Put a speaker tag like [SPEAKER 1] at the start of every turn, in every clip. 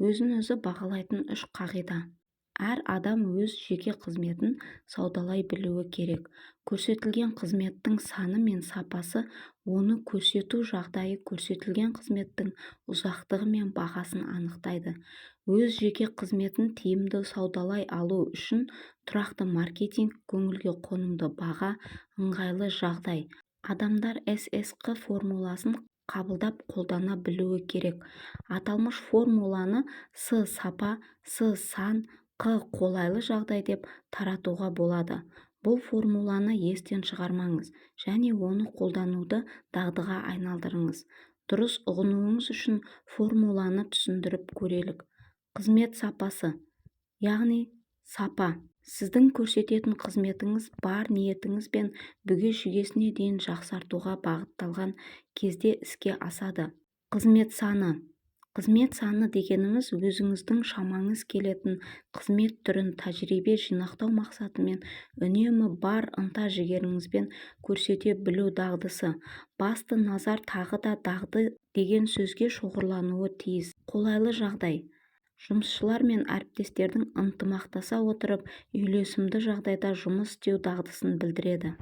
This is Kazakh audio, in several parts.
[SPEAKER 1] Өзін-өзі бағалайтын үш қағида. Әр адам өз жеке қызметін саудалай білуі керек. Көрсетілген қызметтің саны мен сапасы, оны көрсету жағдайы көрсетілген қызметтің ұзақтығы мен бағасын анықтайды. Өз жеке қызметін тиімді саудалай алу үшін тұрақты маркетинг, көңілге қонымды баға, ыңғайлы жағдай. Адамдар ССҚ формуласын қабылдап, қолдана білуі керек. Аталмыш формуланы С сапа, С сан, Қ қолайлы жағдай деп таратуға болады. Бұл формуланы естен шығармаңыз және оны қолдануды дағдыға айналдырыңыз. Дұрыс ұғынуыңыз үшін формуланы түсіндіріп көрелік. Қызмет сапасы, яғни сапа. Сіздің көрсететін қызметіңіз бар ниетіңіз бен бүге-шігесіне дейін жақсартуға бағытталған кезде іске асады. Қызмет саны. Қызмет саны дегеніміз өзіңіздің шамаңыз келетін қызмет түрін тәжірибе жинақтау мақсатымен үнемі бар ынта-жігеріңізбен көрсете білу дағдысы. Басты назар тағы да дағды деген сөзге шоғырлануы тиіс. Қолайлы жағдай. Жұмысшылар мен әріптестердің ынтымақтаса отырып, үйлесімді жағдайда жұмыс істеу дағдысын білдіреді.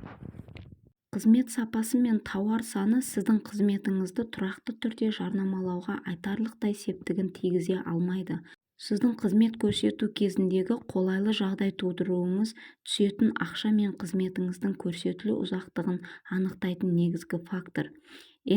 [SPEAKER 1] Қызмет сапасы мен тауар саны сіздің қызметіңізді тұрақты түрде жарнамалауға айтарлықтай септігін тигізе алмайды. Сіздің қызмет көрсету кезіндегі қолайлы жағдай тудыруыңыз түсетін ақша мен қызметіңіздің көрсетілу ұзақтығын анықтайтын негізгі фактор.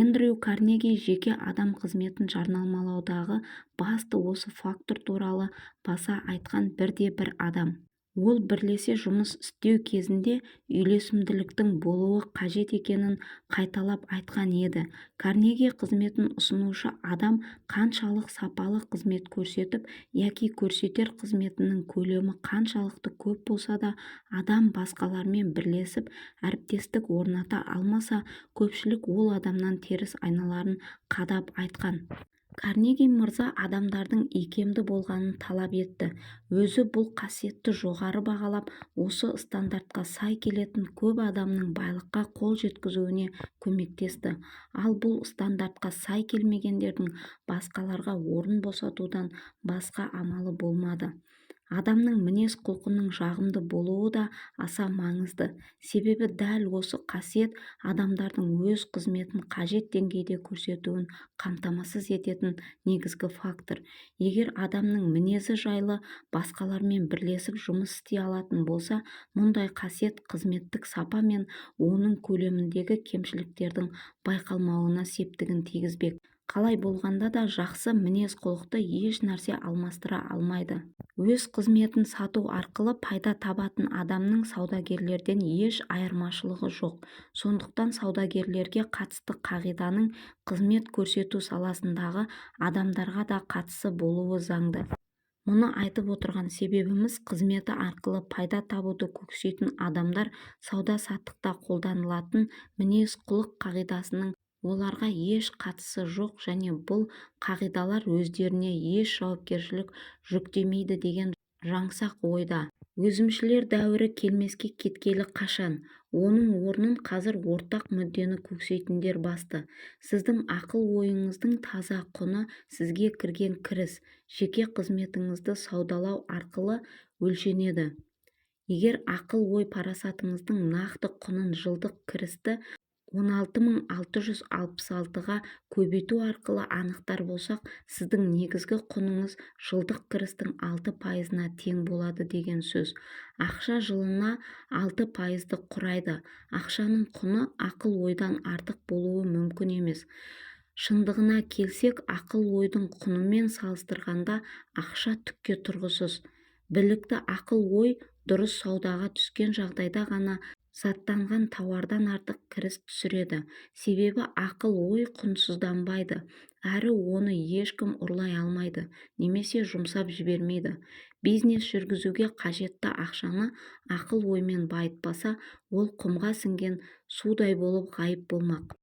[SPEAKER 1] Эндрю Карнеги жеке адам қызметін жарнамалаудағы басты осы фактор туралы баса айтқан бірде-бір адам. Ол бірлесе жұмыс істеу кезінде үйлесімділіктің болуы қажет екенін қайталап айтқан еді. Карнеги қызметін ұсынушы адам қаншалық сапалы қызмет көрсетіп яки көрсетер қызметінің көлемі қаншалықты көп болса да, адам басқалармен бірлесіп, әріптестік орната алмаса, көпшілік ол адамнан теріс айналарын қадап айтқан. Карнеги мырза адамдардың икемді болғанын талап етті. Өзі бұл қасиетті жоғары бағалап, осы стандартқа сай келетін көп адамның байлыққа қол жеткізуіне көмектесті. Ал бұл стандартқа сай келмегендердің басқаларға орын босатудан басқа амалы болмады. Адамның мінез-құлқының жағымды болуы да аса маңызды. Себебі дәл осы қасиет адамдардың өз қызметін қажет деңгейде көрсетуін қамтамасыз ететін негізгі фактор. Егер адамның мінезі жайлы, басқалармен бірлесіп жұмыс істей алатын болса, мұндай қасиет қызметтік сапа мен оның көлеміндегі кемшіліктердің байқалмауына септігін тигізбек. Қалай болғанда да жақсы мінез-құлықты еш нәрсе алмастыра алмайды. Өз қызметін сату арқылы пайда табатын адамның саудагерлерден еш айырмашылығы жоқ. Сондықтан саудагерлерге қатысты қағиданың қызмет көрсету саласындағы адамдарға да қатысы болуы заңды. Мұны айтып отырған себебіміз, қызметі арқылы пайда табуды көксейтін адамдар сауда-саттықта қолданылатын мінез-құлық қағидасының оларға еш қатысы жоқ және бұл қағидалар өздеріне еш жауапкершілік жүктемейді деген жаңсақ ойда. Өзімшілдер дәуірі келмеске кеткелі қашан. Оның орнын қазір ортақ мүддені көксейтіндер басты. Сіздің ақыл-ойыңыздың таза құны сізге кірген кіріс, жеке қызметіңізді саудалау арқылы өлшенеді. Егер ақыл-ой парасатыңыздың нақты құнын жылдық кірісті 16 666-ға көбейту арқылы анықтар болсақ, сіздің негізгі құныңыз жылдық кірістің 6 пайызына тең болады деген сөз. Ақша жылына 6 пайызды құрайды. Ақшаның құны ақыл-ойдан артық болуы мүмкін емес. Шындығына келсек, ақыл-ойдың құнымен салыстырғанда ақша түкке тұрғысыз. Білікті ақыл-ой дұрыс саудаға түскен жағдайда ғана заттанған тауардан артық кіріс түсіреді. Себебі ақыл-ой құнсызданбайды әрі оны ешкім ұрлай алмайды немесе жұмсап жібермейді. Бизнес жүргізуге қажетті ақшаны ақыл-оймен байытпаса, ол құмға сіңген судай болып ғайып болмақ.